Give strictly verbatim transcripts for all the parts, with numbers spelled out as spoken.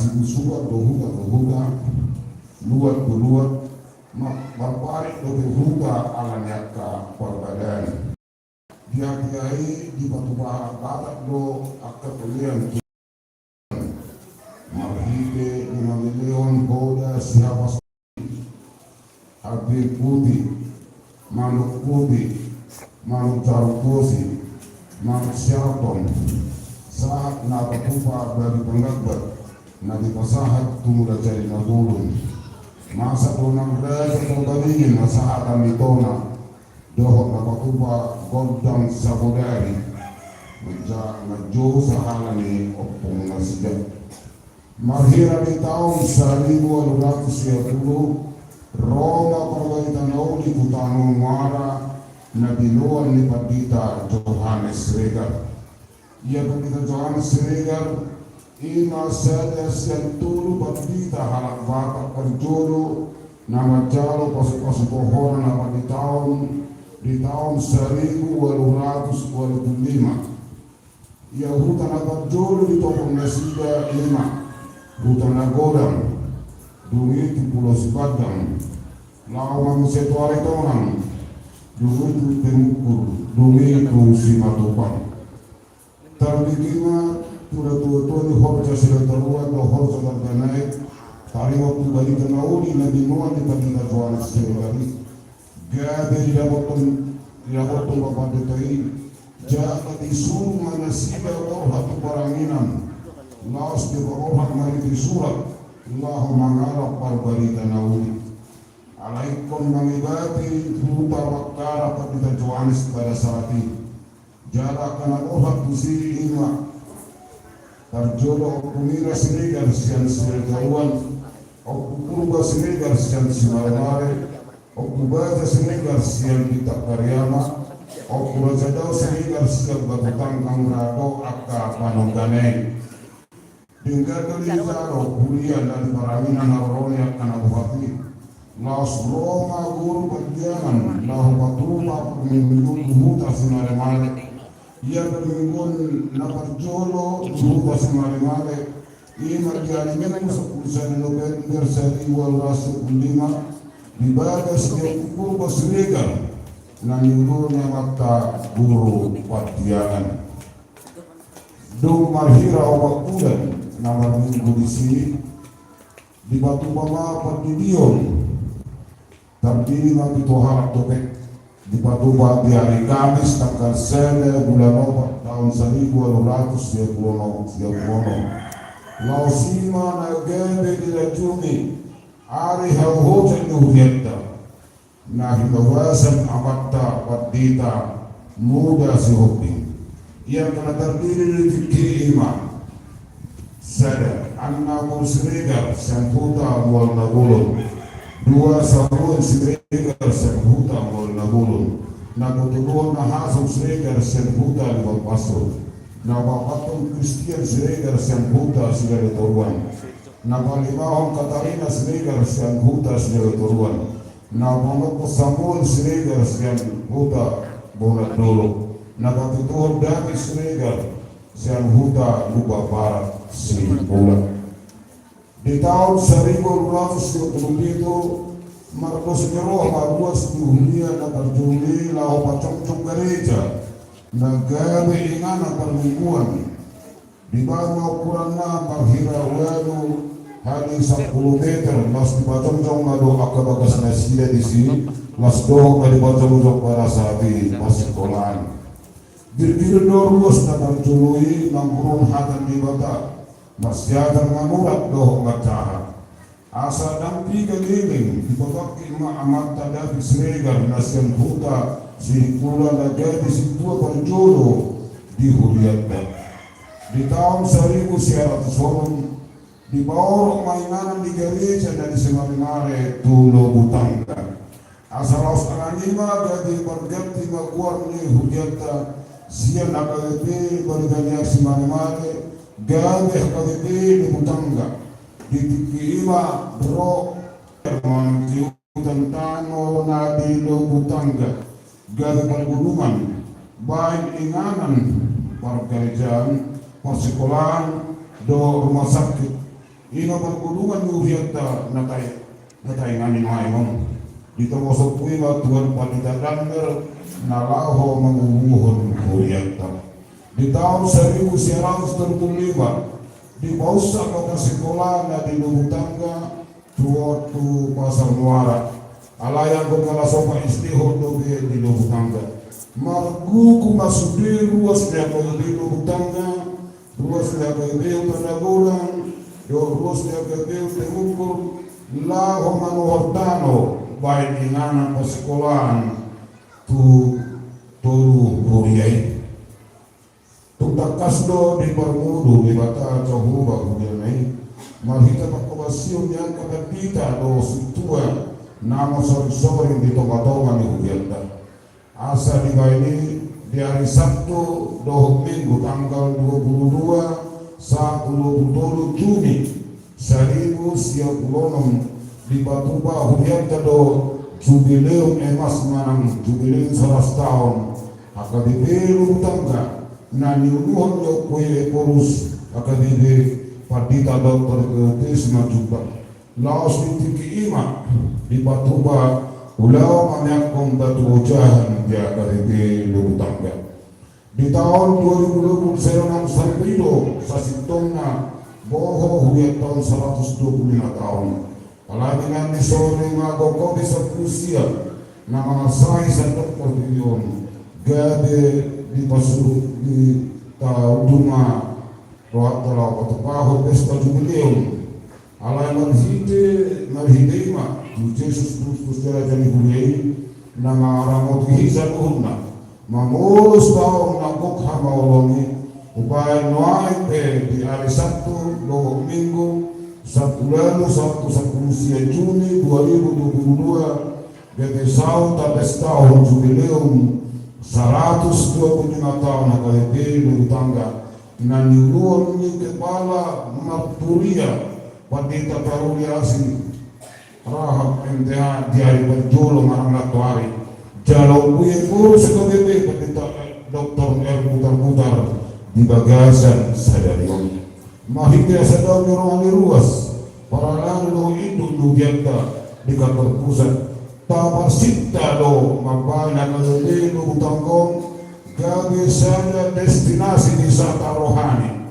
Sibusuan do huta tu huta, luat tu luat, ma-, marparik dope huta ala ni angka parbadaan. Di apiapian i dipatupa Batak do angka pelean tu marhite na mamelehon hoda sihapas, hambing puti, manuk puti, manuk jaruk bosi, manuk siarton, sahat na patupa babi pangganggat na dipasahat tu Mulajadi Nabolon. Masa do nang raja Purbalingin na sahatan ni tona, dohot na patupa gondang sabodari, manjou sahala ni ompung nasida. Marhira di taon saribu ualu ratus sia pulu, ro ma parbarita na uli tu tano Muara na binoan ni Pandita Johannes Siregar. Ia Pandita Johannes Siregar i ma sada sian tolu pandita halak Batak parjolo na manjalo pasupasu pohona na panditaon di taon saribu ualu ratus ualu pulu lima. Ia huta na parjolo ditopot nasida i ma Huta Nagodang, dung i tu Pulo Sibandang, laho muse tu Aritonang, dung i tu Timukur, dung i tu Simatupang. Tarlumobi ma tu natuatua ni horja Silalahi Toruan dohot horja Dardanaek, taringot tu barita na uli na binoan ni Pandita Johannes Siregar i. Gabe didapothon, didapothon ma pandita i, jala disuru ma nasida borhat tu paranginan, laos dipaborhat ma i di surat, laho mangalap parbarita na uli. Alai ingkon mangibati huta Bakkara Pandita Johannes pada saat i. Jala angka na borhat tusi i ma parjolo Ompu Mira Siregar sian Silalahi Toruan, Ompu Purba Siregar sian Simaremare, Ompu Baja Siregar sian Bintang Pariama, Ompu Raja Dao Siregar sian Batu Tanggang, dohot angka panungkun i. Denggan do dijalo huria na di paranginan na ro ni angka na borhat i. Laos ro ma guru Pandiangan laho patupa parmingguon tu huta Simaremare. Ia parmingguon na parjolo tu huta Simaremare i ma di ari Minggu sampulu sada November saribu ualu ratus sampulu lima, di bagas ni Ompu Purba Siregar na niulahon ni amanta guru Pandiangan. Dung marhira opat bulan na marminggu disi, dipatupa ma pandidion. Tardidi ma pitu halak dope. Dipatupa di ari Kamis tanggal sada bulan opat taon saribu ualu ratus sia pulu onom, sia pulu onom. Laos i ma na gabe dilanjungi ari hauhojan ni hurianta na hinabasan amanta Pandita Muda Sihombing. Ia angka na tardidi di tingki i ma: sada, Anna Mur Siregar sian huta Mual Nabolon. Dua, Samuel Siregar sian huta Mual Nabolon. Na patoluhon Nahasong Siregar sian huta Lumban Pansur. Na paopathon Kristian Siregar sian huta Silalahi Toruan. Na palimahon Katarina Siregar sian huta Silalahi Toruan. Na paonomhon Samuel Siregar sian huta Bona Dolok. Na papituhon David Siregar sian huta Lumban Barat, Simbolon. Di taon saribu ualu ratus sia pulu pitu, mardos ni roha ma ruas ni huria na parjolo i laho pajongjong gareja na gabe inganan parmingguan. Dibaen ma ukuranna marhira ualu hali sampulu meter, laos dipajongjong ma do angka bagas nasida disi, laos dohot ma dipajongjong pada saat i parsikolaan. Girgir do ruas na parjolo i mangguruhon hata ni Debata, marsiajar manurat dohot manjaha. Asa ndang piga leleng, dipabangkit ma amanta David Siregar na sian huta Sihingkula na gabe sintua parjolo di hurianta. Di taon saribu sia ratus onom, dipaorot ma inganan ni gareja na di Simaremare tu Lobutangga. Asa laos alani i ma gabe parganti ma goar ni hurianta sian H K B P Baliga ni Simaremare gabe H K B P Lobutangga. Di tingki i ma ro manang di hutan tano na di Lobutangga gabe pargunungan, baen inganan pargarejaan, parsikolaan dohot rumah sakit. I ma pargulungan ni hurianta na tae-, na taingan i nuaeng on. Di tonga sombu i ma tuan pandita Daniel na laho manguruhon hurianta. Di taon saribu sia ratus tolu pulu lima, dipausap ma pasikolana di Lubuk Tangga tu, tu Pasar Muara. Alai anggo na laho paistihon dope di Lubuk Tangga. Margugu ma sude ruas ni H K B P Lubuk Tangga, ruas ni H K B P Huta Nainggolan, dohot ruas ni H K B P Huta Mungkur, laho manuhor tano baen inganan pasikolaan tu tolu huria i. Tung tangkas do diparmudu Debata Jahowa huriana i marhite panghobasion ni angka pandita dohot sintua na mansorinsori di tongatonga ni hurianta. Asa dibaen i di ari Sabtu dohot Minggu tanggal dua pulu dua sahat tu dua pulu tolu Juni saribu sia pulu onom, dipatupa hurianta do jubileum emas manang jubileum saratus taon H K B P Lubuk Tangga na niuluhon ni Ompu Ephorus H K B P Pandita Doktor Geotes Simanjuntak. Laos di tingki i ma dipatupa ulaon mameakhon batu ojahan di H K B P Lubuk Tangga. Di taon dua ribu dua pulu sada na saribu i do sasintongna boho hurianta on saratus dua pulu lima taon. Alani na ni sore ma gok on di sampulu sia na mangasai sandok partingkian gabe dipasuru di taon duma rohanta laho patupahon pesta jubileum. Alai marhite, marhite i ma tu Jesus Kristus Raja ni huria i na mangaramoti hita saluhutna mamolus taon na gok hamaolon i. Umbahen nuaeng pe di ari Sabtu dohot Minggu, Sabtu lalu, Sabtu sampulu sia Juni dua ribu dua pulu dua, gabe saut tapestahon jubileum saratus dua pulu lima taon H K B P Lubuk Tangga na niuluhon ni kepala marturia Pandita Paruli Asi Rahab M T H di ari parjolo manang nantoari. Jala Ompu Ephorus H K B P Pandita Doktor R Putarputar di bagasan sadari on. Marhite hasadaon ni roha ni ruas, parhalado dohot induk ni hurianta di kantor pusat, taparsinta do mambaen H K B P Lubuk Tangga on gabe sada destinasi wisata rohani.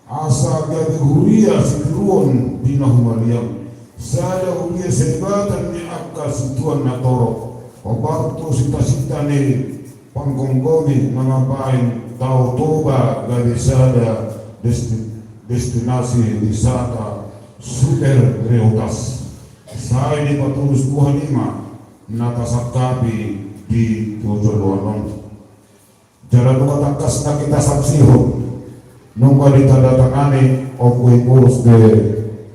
Asa gabe huria sitiruon di na humaliang, sada huria saibatan ni angka situan na torop, hombar tu sintasinta ni panggomgomi na mambaen Tao Toba gabe sada desti-, destinasi wisata super prioritas. Sai dipatulus Tuhan i ma na tasangkapi di tu joloan on. Jala nunga tangkas na hita saksihon, nunga ditandatangani Ompu Ephorus be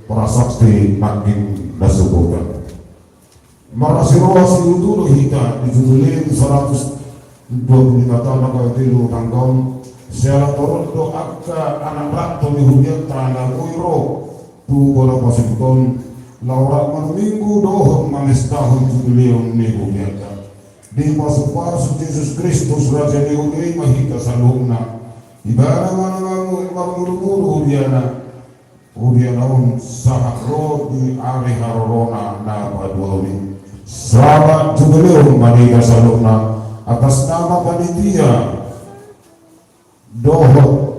prasasti nangkin na sogot. Marasi roha siutudu hita di jubileum saratus dua pulu lima taon H K B P Lubuk Tangga on, siala torop do angka anak ranto ni hurianta na boi ro tu bona pasuput on, laho rap marminggu dohot mamestahon jubileum ni hurianta. Dipasupasu Jesus Kristus Raja ni huria i ma hita saluhutna. Ibana ma na marmudumudu huriana, huriana on sahat ro di ari harorona na paduahon i. Selamat Jubileum ma di hita saluhutna atas nama panitia dohot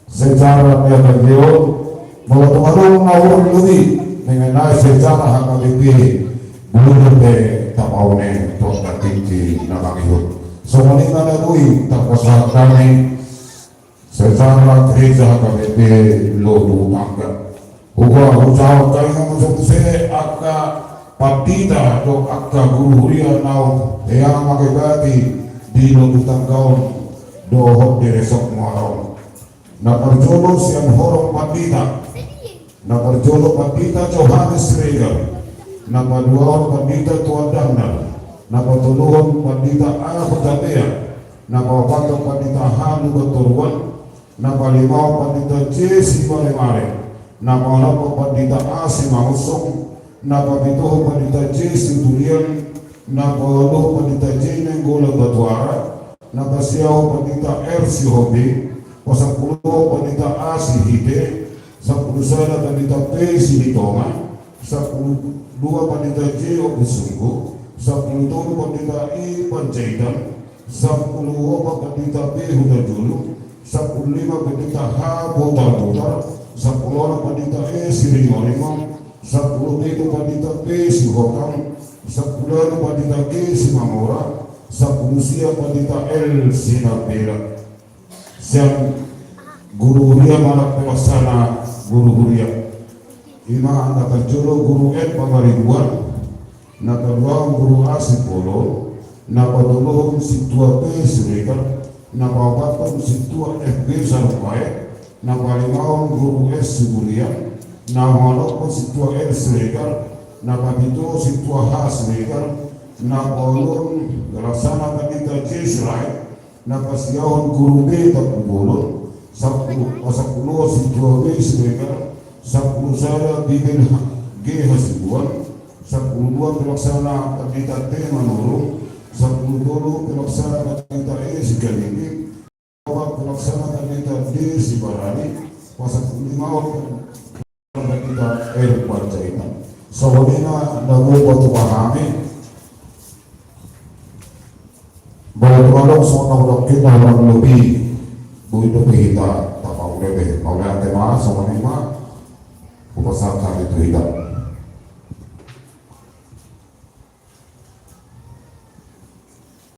sejarah ni H K B P on, molo tung adong na hurang lobi mengenai sejarah H K B P, boi dope tapaune tu angka tingki na mangihut. Songon i ma na boi tapasahat hami sejarah gereja H K B P Lubuk Tangga. Huhut hujalo hami ma muse angka pandita dohot angka guru huria naung hea mangibati di Lubuk Tangga on dohot di Resort Muara on. Na parjolo sian horong pandita. Na parjolo Pandita Johannes Siregar. Na paduahon Pandita Tuan Daniel. Na patoluhon Pandita A. Hutapea. Na paopathon Pandita H. Hutatoruan. Na palimahon Pandita J. Simaremare, na paonomhon Pandita A. Simangunsong, na papituhon Pandita J. Situlian, na paualuhon Pandita J. Nainggolan Batuara, na pasiahon Pandita R. Sihombing, Sampulu opat Pandita A Sihite, sampulu sada Pandita P Silitonga, sampulu dua Pandita J Opusungu, sampulu tolu Pandita I Panjaitan, sampulu opat Pandita B Hutajulu, sampulu lima Pandita H Botabotar, sampulu onom Pandita E Siringoringo, sampulu pitu Pandita P Sihotang, sampulu ualu Pandita G Simamora, sampulu sia Pandita L Sinambela. Sian guru huria manang pelaksana guru huria. Ima na parjolo Guru N Pangaribuan, na paduahon Guru A Simbolon, na patoluhon Sintua P Siregar, na paopathon Sintua F B Sarumpae, na palimahon Guru S Siburian, na paonomhon Sintua L Siregar, na papituhon Sintua H Siregar, na pauluhon pelaksana Pandita J Sirait, na pasiahon Guru B Tampubolon, sampulu, pasampuluhon Sintua B Siregar, sampulu sada Bibel G Hasibuan, sampulu dua pelaksana Pandita T Manurung, sampulu tolu pelaksana Pandita E Sigalingging, opat pelaksana Pandita D Sibarani, pasampulu limahon Pandita R Panjaitan. Songon i ma na boi patupa hami. Baik, adong songon na hudok i, na hurang lobi boi dope hita tapaule be. Mauliate ma, songon i ma hupasahat hami tu hita.